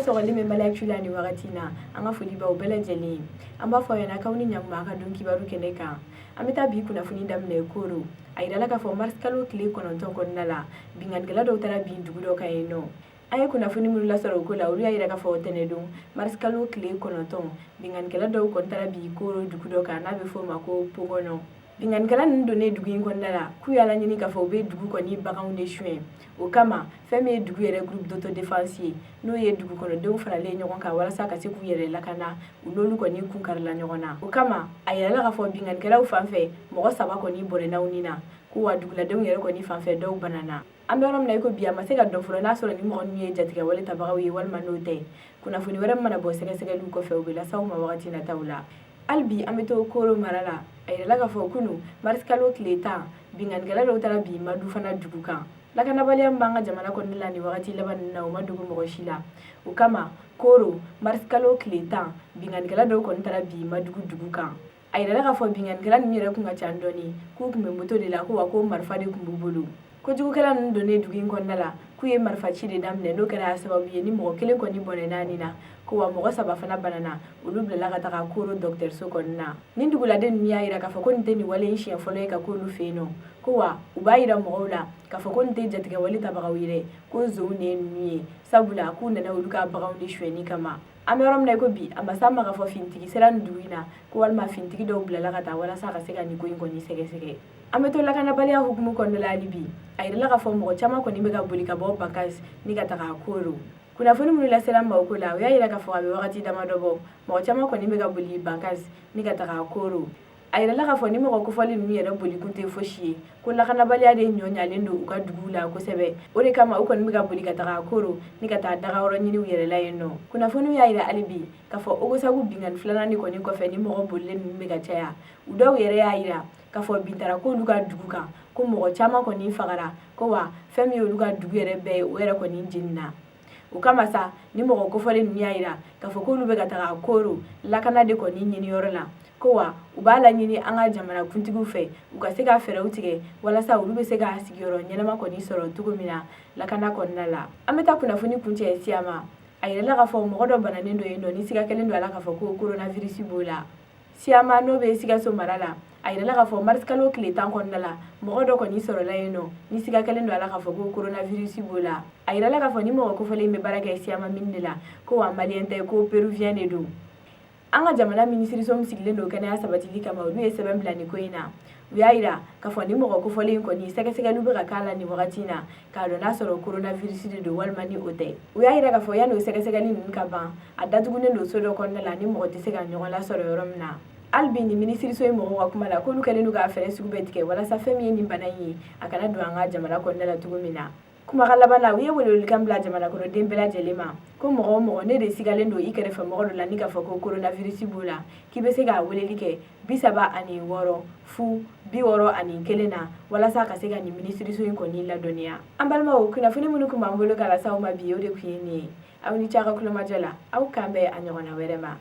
Fɛn sɔgɔlen bɛ Mali la ni wagati na, an ka foli b'aw bɛɛ lajɛlen ye. An b'a fɔ aw ɲɛna k'aw ni ɲakuma a ka don kibaru kɛnɛ kan. An bɛ taa bi kunnafoni daminɛ Koro. A yirala k'a fɔ marisikalo tile 9 kɔnɔna la, binkannikɛla dɔw taara bin dugu dɔ kan yen nɔ. An ye kunnafoni minnu lasɔrɔ o ko la, olu y'a yira k'a fɔ tɛnɛdon marisikalo tile 9, binkannikɛla dɔw kɔni taara bin Koro dugu dɔ kan n'a bɛ fɔ o ma ko Pogɔnɔ. Binkannikɛla ninnu donnen dugu in kɔnɔna la, k'u y'a laɲini k'a fɔ u bɛ dugu kɔni baganw de suɲɛ. O kama, fɛn min ye dugu yɛrɛ groupe d'autodéfense ye, n'o ye dugu kɔnɔdenw faralen ɲɔgɔn kan walasa ka se k'u yɛrɛ lakana, u n'olu kɔni kun karila ɲɔgɔn na. O kama, a yirala k'a fɔ binkannikɛlaw fan fɛ, mɔgɔ saba kɔni bɔnɛna u ni na, ko wa duguladenw yɛrɛ kɔni fan fɛ, dɔw banana. An bɛ yɔrɔ min na i ko bi, a ma se ka dɔn fɔlɔ n'a sɔrɔ ni mɔgɔ ninnu ye jatigɛwale tabagaw ye walima n'o tɛ. Kunnafoni wɛrɛ mana bɔ sɛgɛsɛgɛliw kɔfɛ, u bɛ lase aw ma wagati nataw la. Hali bi, an bɛ to Koro mara la. A yirala k'a fɔ kunu marisikalo tile 10, binkannikɛla dɔw taara bin Madu fana dugu kan. Lakanabaliya min b'an ka jamana kɔnɔna la nin wagati laban ninnu na, o ma dogo mɔgɔ si la. O kama, Koro, marisikalo tile 10, binkannikɛla dɔw kɔni taara bin Madugu dugu kan. A yirala k'a fɔ binkannikɛla ninnu yɛrɛ kun ka ca dɔɔni, k'u tun bɛ moto de la, ko wa ko marifa de tun b'u bolo. Kojugukɛla ninnu donnen dugu in kɔnɔna la, k'u ye marifaci de daminɛ, n'o kɛra sababu ye ni mɔgɔ kelen kɔni bɔnɛna nin na, ko wa mɔgɔ saba fana banana, olu bilala ka taga Koro dɔgɔtɔrɔso kɔnɔna na. Nin duguladen ninnu y'a yira k'a fɔ ko nin tɛ nin wale in siɲɛ fɔlɔ ye ka k'olu fɛ yen nɔ, ko wa u b'a yira mɔgɔw la k'a fɔ ko nin tɛ jatigɛwale tabagaw ye dɛ, ko zonw de ye ninnu ye, sabula k'u nana olu ka baganw de sonyɛni kama. An bɛ yɔrɔ min na i ko bi, a ma s'an ma k'a fɔ finitigi sera nin dugu in na, ko walima finitigi dɔw bilala ka taa walasa ka se ka nin ko in kɔni sɛgɛsɛgɛ. An bɛ to lakanabaliya hukumu kɔnɔna la hali bi. A yirala k'a fɔ mɔgɔ caman kɔni bɛ ka boli ka bɔ Bankas ni ka taga Koro. Kunnafoni minnu lasera an ma o ko la, o y'a yira k'a fɔ a bɛ wagati damadɔ bɔ, mɔgɔ caman kɔni bɛ ka boli Bankas ni ka taga Koro. A yirala k'a fɔ ni mɔgɔ kofɔlen ninnu yɛrɛ boli kun tɛ fosi ye, ko lakanabaliya de ɲɔ ɲalen don u ka duguw la kosɛbɛ. O de kama u kɔni bɛ ka boli ka taga Koro ni ka taa dagayɔrɔ ɲini u yɛrɛ la yen nɔ. Kunnafoniw y'a yira hali bi k'a fɔ Ogosagu binkanni filanan de kɔni kɔfɛ, ni mɔgɔ bolilen ninnu bɛ ka caya. U dɔw yɛrɛ y'a yira k'a fɔ bin taara k'olu ka dugu kan, ko mɔgɔ caman kɔni fagara, ko wa fɛn min ye olu ka dugu yɛrɛ bɛɛ ye, o yɛrɛ kɔni jenina. O kama sa, ni mɔgɔ kofɔlen ninnu y'a yira k'a fɔ k'olu bɛ ka taga Koro lakana de kɔni ɲiniyɔrɔ la, ko wa u b'a laɲini an ka jamana kuntigiw fɛ, u ka se ka fɛɛrɛw tigɛ walasa olu bɛ se ka sigiyɔrɔ ɲɛnama kɔni sɔrɔ cogo min na lakana kɔnɔna la. An bɛ taa kunnafoni kuncɛ Siyama. A yirala k'a fɔ mɔgɔ dɔ bananen don yen nɔ, ni siga kɛlen don a la k'a fɔ ko coronavirus b'o la. Siyama, n'o bɛ Sikaso mara la, a yirala k'a fɔ marisikalo tile 10 kɔnɔna la, mɔgɔ dɔ kɔni sɔrɔla yen nɔ ni siga kɛlen don a la k'a fɔ ko coronavirus b'o la. A yirala k'a fɔ ni mɔgɔ kofɔlen bɛ baara kɛ Siyama mine de la, ko wa maliyɛn tɛ, ko péruvien de don. An ka jamana minisiriso min sigilen don kɛnɛya sabatili kama, olu ye sɛbɛn bila nin ko in na. U y'a yira k'a fɔ ni mɔgɔ kofɔlen kɔni, sɛgɛsɛgɛliw bɛ ka k'a la nin wagati in na k'a dɔn n'a sɔrɔ coronavirus de don walima ni o tɛ. U y'a yira k'a fɔ yanni o sɛgɛsɛgɛli ninnu ka ban, a datugunen don so dɔ kɔnɔna la ni mɔgɔ tɛ se ka ɲɔgɔn lasɔrɔ yɔrɔ min na. Hali bi, nin minisiriso in mɔgɔw ka kuma la, k'olu kɛlen don k'a fɛɛrɛ sugu bɛɛ tigɛ walasa fɛn min ye nin bana in ye, a kana don an ka jamana kɔnɔna la cogo min na. Kumakan laban na, u ye welewelekan bila jamana kɔnɔden bɛɛ lajɛlen ma, ko mɔgɔ o mɔgɔ ne de sigalen don i kɛrɛfɛ mɔgɔ dɔ la ni k'a fɔ ko coronavirus b'o la, k'i bɛ se k'a weleli kɛ 36 0 61 na walasa ka se ka nin minisiriso in kɔni ladɔnniya. An balimaw, kunnafoni minnu tun b'an bolo ka lase aw ma bi, o de tun ye nin ye. Aw ni ce aw ka kulomajɔ la. Aw k'an bɛn a ɲɔgɔnna wɛrɛ ma.